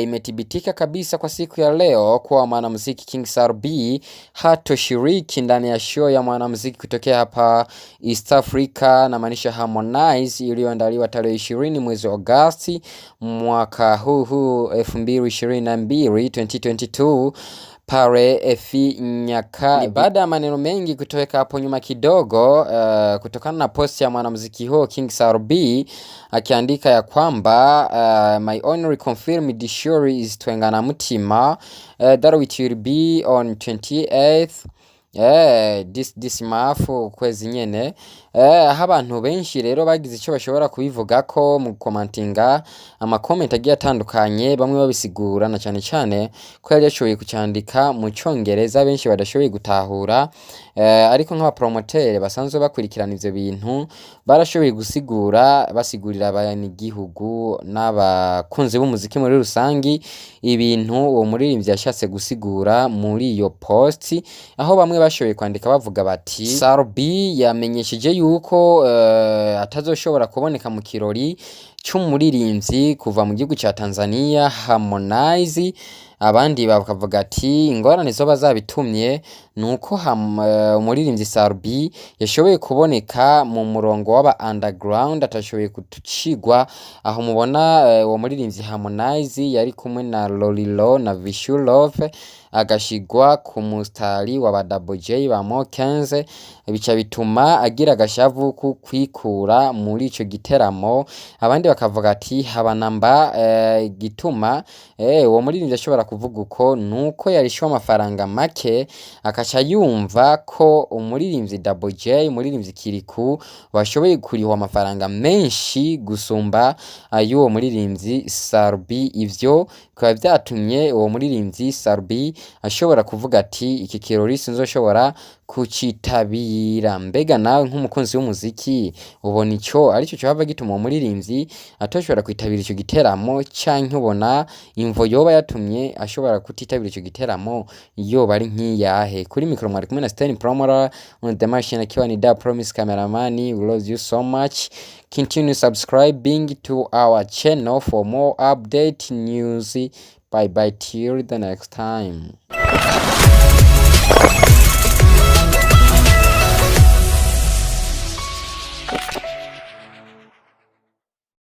Imethibitika kabisa kwa siku ya leo kuwa mwanamuziki King Sir B hatoshiriki ndani ya show ya mwanamuziki kutokea hapa East Africa, na maanisha Harmonize, iliyoandaliwa tarehe 20 mwezi Agosti mwaka huu 2022 2022 pale Efi Nyaka. Ni baada ya maneno mengi kutoweka hapo nyuma kidogo, kutokana na post ya mwanamuziki huo King Sir B akiandika ya kwamba my only confirmed show is Twengana Mutima that it will be on 28th this month, kwezi nyene, aho abantu benshi rero bagize icyo bashobora kubivuga ko mu komantinga amakomenti agiye atandukanye, bamwe babisigura na cyane cyane ko yari yashoboye kucyandika mu Cyongereza benshi badashoboye gutahura, ariko nk'abapromotere basanzwe bakurikirana ivyo bintu barashoboye gusigura, basigurira abanyagihugu n'abakunzi b'umuziki muri rusangi ibintu uwo muririmbyi yashatse gusigura muri iyo post, aho bamwe bashoboye kwandika bavuga bati: "Sir B yamenyesheje yuko atazoshobora kuboneka mu kirori c'umuririmbyi kuva mu gihugu ca Tanzania Harmonize." Abandi bakavuga ati ingorane zoba zabitumye nuko umuririmbyi Sir B yashoboye kuboneka mu murongo w'aba underground, atashoboye kucigwa aho mubona uwo muririmbyi Harmonize yari kumwe na Lolilo na Vishu Love, agashigwa ku mustari wa ba Double J ba Mo 15, bica bituma agira agashavu ku kwikura muri ico giteramo. Abandi bakavuga ati haba namba gituma uwo muririmbyi ashobora kuvuga uko nuko yarishwe amafaranga make, akaca yumva ko umuririmbyi Double J, umuririmbyi Kirikou bashoboye kurihwa amafaranga menshi gusumba ay'uwo muririmbyi Sir B. Ivyo bikaba vyatumye uwo muririmbyi Sir B ashobora kuvuga ati iki kirori sinzoshobora kucitabira. Mbega nawe nk'umukunzi w'umuziki ubona ico arico cohava gituma uwo muririmbyi atoshobora kwitabira ico giteramo, canke ubona imvo yoba yatumye ashobora kutitabira ico giteramo yoba ari nk'iyahe? Kuri mikoro mwari kumwe na Stan Promoter, on the machine akiwa ni Da Promise cameraman. We love you so much. Continue subscribing to our channel for more update news. Bye bye till the next time.